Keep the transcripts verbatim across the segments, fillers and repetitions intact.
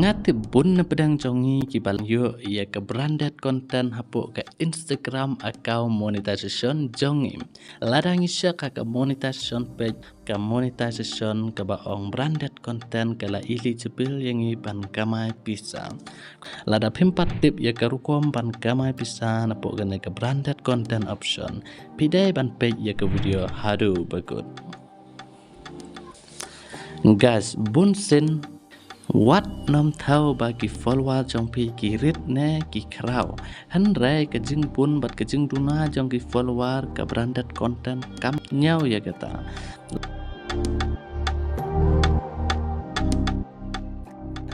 Katip bun na pdeng jong ngi kiba la ïoh ïa ka branded content hapoh ka Instagram account monetization jong ngi. Lada ngi check ha ka monetization page, ka monetization kaba ong branded content ka la eligible ïa ngi ban kamai pisa. Lada phim pat tip ïa ka rukom ban kamai pisa napoh kane ka branded content option, phi dei ban peit ïa ka video haduh ba kut. Guys, bun sien wat nym thaw ba ki follower jong phi ki rit ne ki khraw. Hynrei ka jingbun bad ka jingduna jong ki follower ka branded content kam ñiew ïa kata.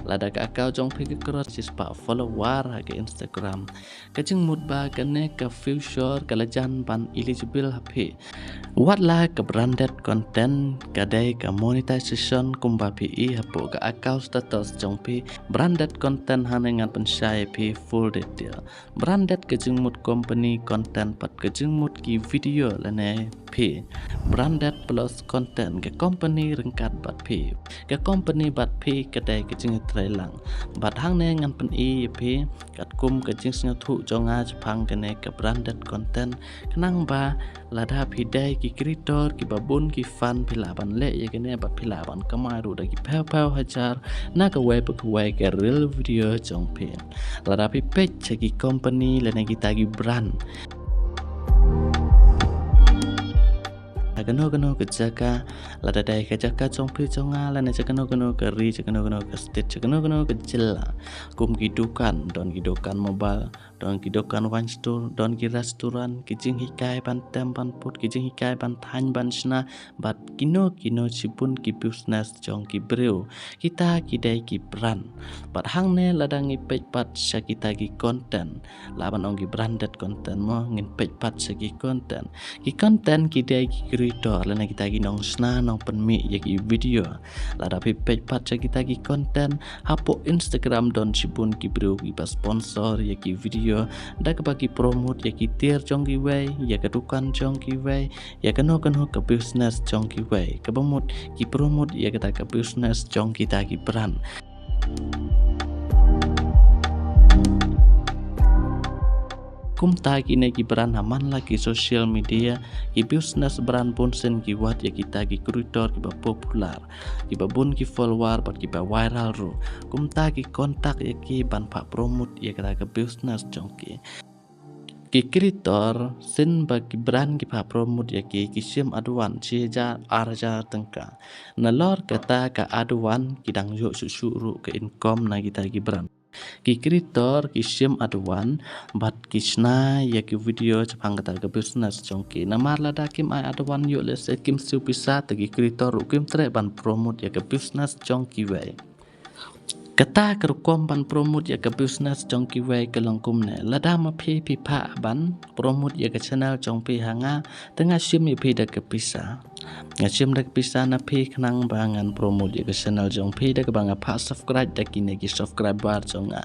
Lada ka account jong phi ka cross shispah follower ha ka Instagram, ka jingmut ba kane ka feature ka la jan ban eligible ha phi. Wat la ka branded content ka dei ka monetization kumba phi i hapoh ka account status jong phi. Branded content hangne ngan pynshai ïa phi full detail. Branded ka jingmut company content bad ka jingmut ki video lane phi. Branded plus content ka company ryngkat bad phi. Ka company bad phi ka dei ka jingïatreilang. Bad hangne ngan pyni ïa phi katkum ka jingsngewthuh jong nga shaphang kane ka branded content, khnang ba lada phi dei ki creator kiba bun ki fan phi lah ban leh ïa kane bad phi lah ban kamai ruh da ki phew phew hajar na kawei pa kawei ka reel video jong phi. Lada phi peit sha ki company lane kita ki brand ha kano kano ka jaka, lada dei ka jaka jong phi jong nga lane sha kano kano ka ri, sha kano kano ka state, sha kano kano ka jylla, kum ki dukan, don ki dukan mobile, don ki dukan wine store, don ki restaurant, ki jinghikai ban tem ban put, ki jinghikai ban thaiñ ban shna, bad kino kino shibun ki business jong ki briew. Kita ki dei ki brand. Bad hangne lada ngi peit pat sha kita ki content, lah ban ong ki branded content mo, ngin peit pat sha ki content. Ki content ki dei ki creator lane kita ki nongshna nongpynmih ïa ki video. Lada phi peit pat sha kita ki content, hapoh Instagram don shibun ki briew kiba sponsor ïa ki video da kaba ki promote ïa ki tiar jong kiwei, ïa ka dukan jong kiwei, ïa kano kano ka business jong kiwei, kaba mut ki promote ïa kata ka business jong kita ki brand. Kumta kine ki brand ha man la ki social media, ki business brand bun sien ki wad ïa kita ki creator kiba popular, kiba bun ki follower bad kiba viral ruh. Kumta ki contact ïa ki ban phah promote ïa kata ka business jong ki. Ki creator sien ba ki brand ki phah promote ïa ki, ki shim advance shi hajar ar hajar tyngka. Nalor kata ka advance ki dang ïoh shuh shuh ruh ka income na kita ki brand. Ki creator ki shim advance bad ki shna ïa ki video shaphang kata ka business jong ki. Namar lada kim ai advance ïoh lehse kim siew pisa, te ki creator ruh kim treh ban promote ïa ka business jong kiwei. Kata ka rukom ban promote ïa ka business jong kiwei ka long kumne. Lada ma phi phi phah ban promote ïa ka channel jong phi ha nga, te nga shim ïa phi da ka pisa. Nga shim da ka pisa na phi khnang ba ngan promote ïa ka channel jong phi da kaba nga phah subscribe da kine ki subscriber jong nga.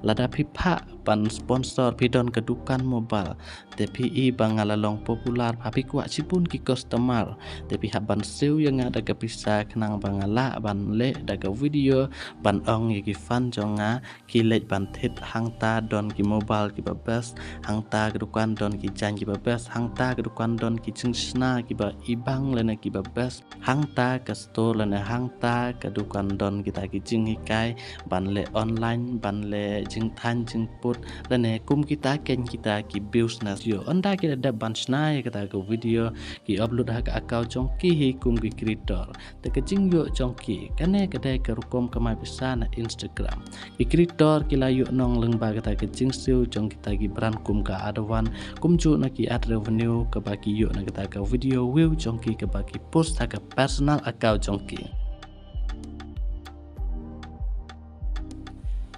Lada phi phah ban sponsor, phi don ka dukan mobile, te phi i ba nga la long popular, ba phi kwah shibun ki customer, te phi hap ban siew ïa nga da ka pisa khnang ba nga lah ban leh da ka video ban ong ïa ki fan jong nga ki leit ban thied hangta don ki mobile kiba best, hangta ka dukan don ki jaiñ kiba best, hangta ka dukan don ki jingshna kiba ibang lane kiba best, hangta ka store lane hangta ka dukan don kita ki jinghikai ban leh online, ban leh jingthaiñ jingput lane kum kita keiñ kita ki business. Ïoh ynda ki la dep ban shna ïa kata ka video, ki upload ha ka account jong ki hi kum ki creator. Te ka jingïoh jong ki, kane ka dei ka rukom kamai pisa na Instagram. Ki creator ki la ïoh nong lyngba kata ka jingsiew jong kita ki brand kum ka advance, kumjuh na ki ad revenue kaba ki ïoh na kata ka video view jong ki kaba ki post ha ka personal account jong ki.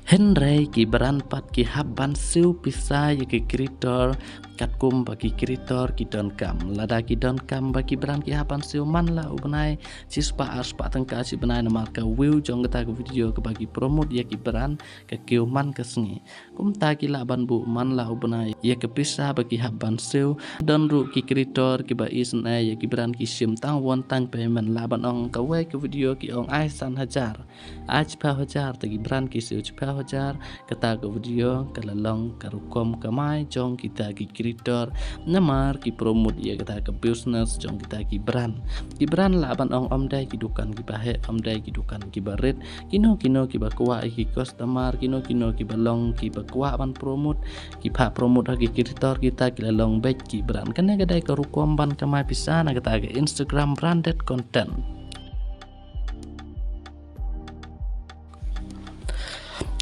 Hynrei ki brand pat ki hap ban siew pisa ïa ki creator Katkum ba ki creator ki donkam, lada ki donkam ba ki brand ki hap ban siew man la u bnai shispah arspah tyngka shi bnai namar ka view jong kata ka video kaba ki promote ïa ki brand ka kiew man ka sngi. Kumta ki lah ban buh man la u bnai ïa ka pisa ba ki hap ban siew. Don ruh ki creator kiba isynei ïa ki brand ki shim tang one time payment, lah ban ong kawei ka video ki ong ai san hajar, ai shiphew hajar, te ki brand ki siew shiphew hajar. Kata ka video ka la long ka rukom kamai jong kita ki creator namar ki promote ïa kata ka business jong kita ki brand. Ki brand lah ban ong ym dei ki dukan kiba heh, ym dei ki dukan kiba rit, kino kino kiba kwah ïa ki customer, kino kino kiba long kiba kwah ban promote, ki phah promote ha ki creator kita ki la long beit ki brand. Kane ka dei ka rukom ban kamai pisa na kata ka Instagram branded content.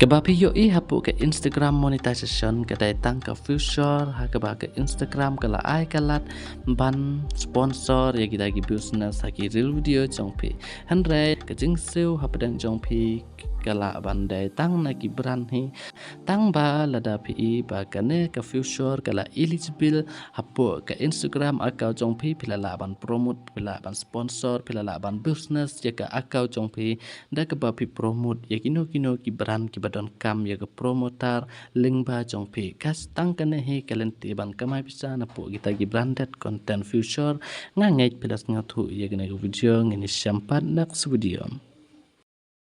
Kaba phi ïohi hapoh ka Instagram monetization ka dei tang ka feature ha kaba ka Instagram ka la ai ka lad ban sponsor ïa kita ki business ha ki reel video jong phi. Hynrei ka jingsiew hapdeng jong phi ka lah ban dei tang na ki brand hi. Tang ba lada phi i ba kane ka feature ka la eligible hapoh ka Instagram account jong phi, phi la lah ban promote, phi la lah ban sponsor, phi la lah ban business ïa ka account jong phi da kaba phi promote ïa kino kino ki brand kiba donkam ïa ka promoter lyngba jong phi. Ka tang kane hi ka lynti ban kamai pisa napoh kita ki branded content feature. Nga ngeit phi la sngewthuh ïa kane ka video, ngin ïa shem pat next video.